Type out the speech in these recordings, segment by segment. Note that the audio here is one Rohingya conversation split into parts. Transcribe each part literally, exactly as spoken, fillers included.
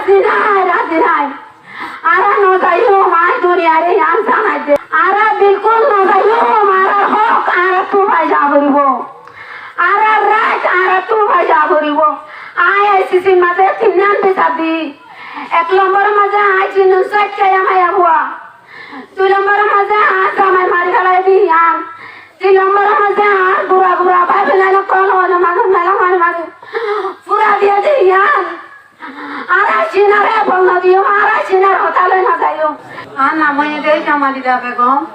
Razi nái, razi nái. Añára no zaiyum, añí duniyare yián zanai de. Añára bilkúl no zaiyum, añárar hók añárattú fai za foribó. Añárar rait añárattú fai za foribó. Añí I C C r mazé tinnán bisar di. Ek lombor or mazé añí Jinnun Saikka ya maiyafua. Dui lombor or mazé añár zamai mari félaiye de yián. Tin lombor or mazé añár gura gura bái bóin ókkol ónor mazé mela mari mari fúrai diye de yián. Añára Cinar apple no diyum, añára Cinar hotá loi no zaiyum. Añár nam óiye de Jamalida Begom.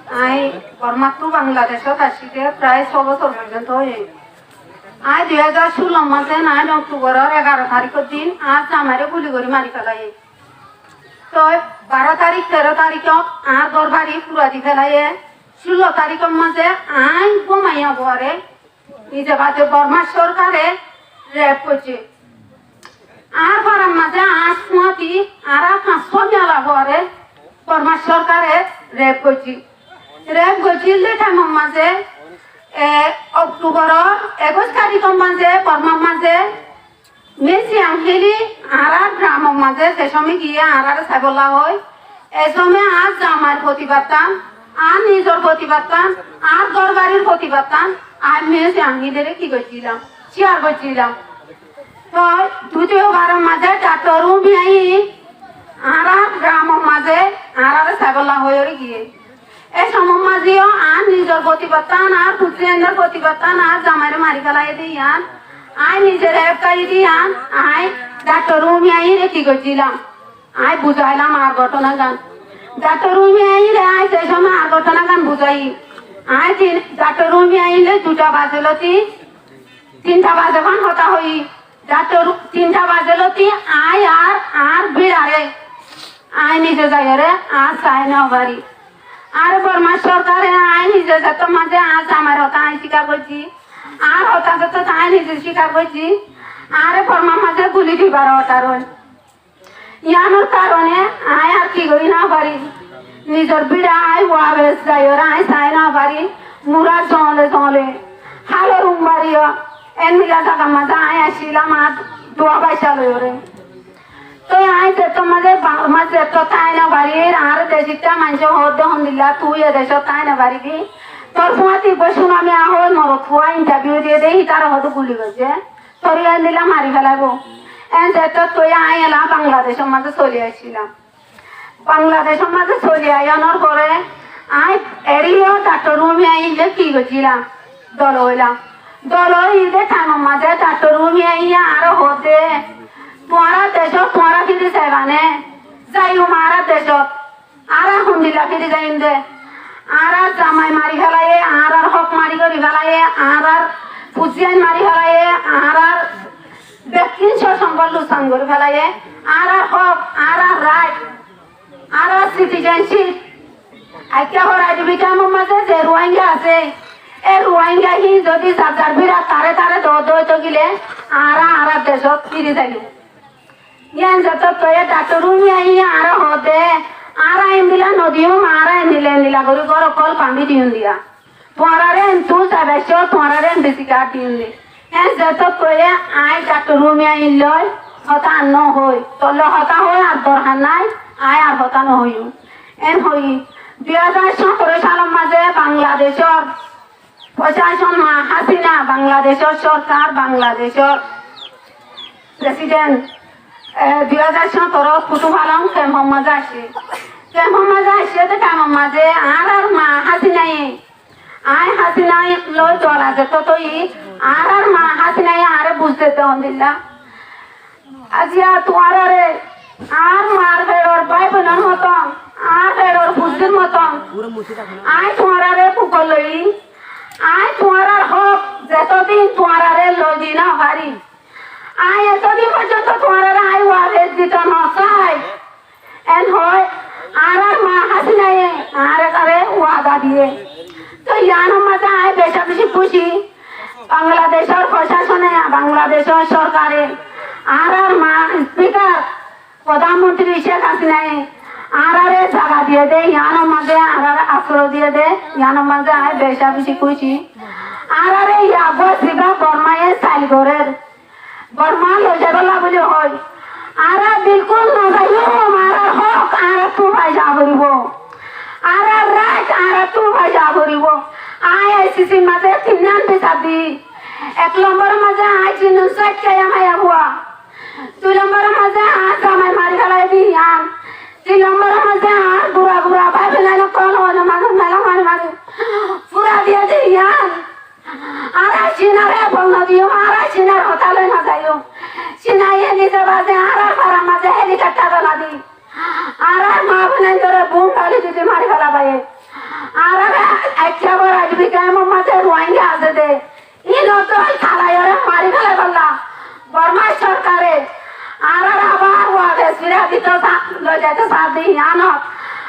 Añí Bormattú Bangladecót aiccí de prai só bosór foijjonto óiye. Añí dui házar cúllor mazé nine October or egaro tarikor din añár zamaire guli gorí mari félaiye. Toi baró tarik, teró tarikot añár gór bari fúrai di félaiye. Cúllo tarikor mazé añí gúmaiya uore nize bade Bormar sorkare rep goijjé. Añár farar mazé añár fúañti añára fañs só miyala uore Bormar sorkare rep goijjé. Rep goijjé de thaimor mazé, e, October or ekuic tarikor mazé Bormar mazé Mei Siang Hili añárar gramor mazé ze cómot giyé añárare saibolla hoói, e cómot añár zamair fotibattán, añár nizor fotibattán, añár górbarir fotibattán, añí Mei Siang Hilire ki goijjílam? Cíyar goijjílam. Toi dutiyo baror mazé daktor Rumi aiyí añárar gramor mazé añárare saibolla hoiyóre giyé. E cómot mazé yó añár nizor fotibattán, añár fuzziyainor fotibattán, añár zamaire mari félaiye de yián, añí nize rep háiye de yián, añí daktor Rumi aiyíre ki goijjílam? Añí buzailam añár góthonagan. Daktor Rumi aiyíre añí ze cómot añár góthonagan buzaiyí. Añí tin, daktor Rumi aiyíre duita baze lóti tinta baze fán hotá hoiyí. Daktor, tinta baze lóti añí ar añár bíçare añí nize zaiyóre añí sai no fari. Añáre Bormar sorkare añí nize zettór mazé añár zamair hotá añí cíkar goijjí, añár hotá zettót añí nize cíkar goijjí, añáre Bormar mazé guli dibar order óil. Yiánor karone añí ar ki gorí no fari. Nizor bíça añí wafes zaiyóre añí sai no fari. Mura zole zole, hálor umbariyo, endilla zagar mazé añí aiccílam añár dua faisá loiyóre. Toi añí zettór mazé, Bormar zettót tái no farir, añáre decittá maincé hoódde hondilla tui e decót tái no faribi. Tor fúañti boi cúnami ahói morot fua interview diyé de hítare hoódde guli goijjé. Tóri endilla mari félaibo. En zettót toi añí ela Bangladecór mazé soli aiccílam. Bangladecór mazé soli aiyónor fore añí eriyó daktor Rumi aiyíre ki goijjílam? Dolo óilam. Dolo óiyi de thaimor mazé daktor Rumi aiyí añáre hoódde, tuáñrar decót tuáñra firi zaibane? Zaiyum añárar decót. Añára hondilla firi zaiyum de? Añárar zamai mari félaiye, añárar hók mari gorí félaiye, añárar fuzziyain mari félaiye, añárar bekkín só sompot luksan gorí félaiye, añárar hók, añárar rait, añárar citizenship. Aijja horai dibi thaimor mazé ze Ruáingga asé, e Ruáingga hín zodi zar zar bíçat taré taré doó doó óito gile, añára añárar decót firi zaiyum. Yián zettót toi e daktor Rumi aiyí añáre hoódde, añára endilla no diyum, añára endilla endilla gorí gór ókkol bandi diyum diya. Tuáñrare entú zaibaicó, tuáñrare embassy card diyum de. En zettót toi e añí daktor Rumi aiyír loi hotá ar no hoói, tor loi hotá hoói ar dorhar nái, añí ar hotá no hoiyum. En hoiyí, dui házar sóñtoro salor mazé Bangladecór procacon ma Hasina, Bangladecór sorkar, Bangladecór president, e, dui házar sóñtoro Kutufalong kempor mazé aiccé. Kempor mazé aiccé de thaimor mazé añárar ma Hasinaye, añí Hasina loi dola zettót óiyi, añárar ma Hasinaye añáre buzde de hondilla. Aijja tuáñrare añár maar feçor bái boinor moton, añár feçor fuzzir moton, añí tuáñrare bukot loiyí. Añí tuáñrar hók zetodin tuáñrare loi di no fari, añí etodin foijjonto tuáñrare añí wafes dito no sai. En hoói, añárar ma Hasinaye añáre taré wada diyé. Toi yiánor mazé añí beca beci kúci. Bangladecór procacone, Bangladecór sorkare, añárar ma Speaker, Prodhan Montri Cek Hasinaye añárare zaga diyé de, yiánor mazé añárare asroy diyé de, yiánor mazé añí beca beci kúci. Añárare yagua ziba Bormaye sail gorér, Borma loi zaibolla buli hoói. Añára bil Tufai za foribó. Añárar rait añárattú fai za foribó. Añí A I C C r mazé tinnán bisar di. Ek lombor or mazé añí Jinnu Said Kayam aiyá fua. Dui lombor or mazé añár zamai mari félai di yián. Tin lombor or mazé añár gura gura bái boin ókkol ónor mazé mela mari mari fura diyé di yián. Añára Cinare bol no diyum, añára Cinar hotá loi no zaiyum. Cinaye nize baze añárar farar mazé helikoptar bana di. Añárar maa boinaindóre bum dali di di mari félaibo. Añárar ekkebar aijja bi kemor mazé Ruáingga asé de. Ín ottu talaiyóre mari félaibolla Bormar sorkare añárar abar wafes fira dito sa-, loi zaito sar de yiánot.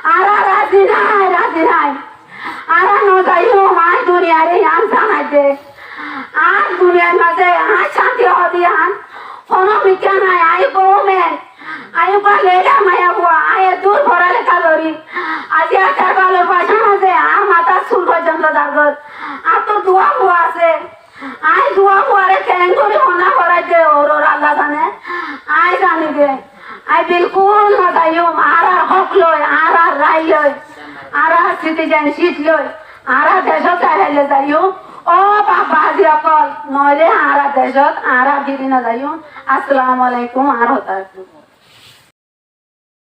Añára razi nai, razi nai. Añára no zaiyum, añí duniyare yián zanai de. Añí duniyair mazé añí cánti hoó de yián honó mikká nai, añí goumen, añí uggwá leader maiyafua, añí eddúr foraleká gorí. Aijja Terfalor bacá mazé añár matár sul foijjonto dargói. Añáttu duwa fua asé. Añí duwa fuare keéngori mona gorai de, ór ór Allah zane, añí zani de. Añí bilkul no zaiyum, añárar hók loi, añárar rai loi, añárar citizenship loi, añára decót zai faille zaiyum. Ó baf bázi ókkol, noóile añára decót añára firi no zaiyum. Assalamu alaikum, añár hotá.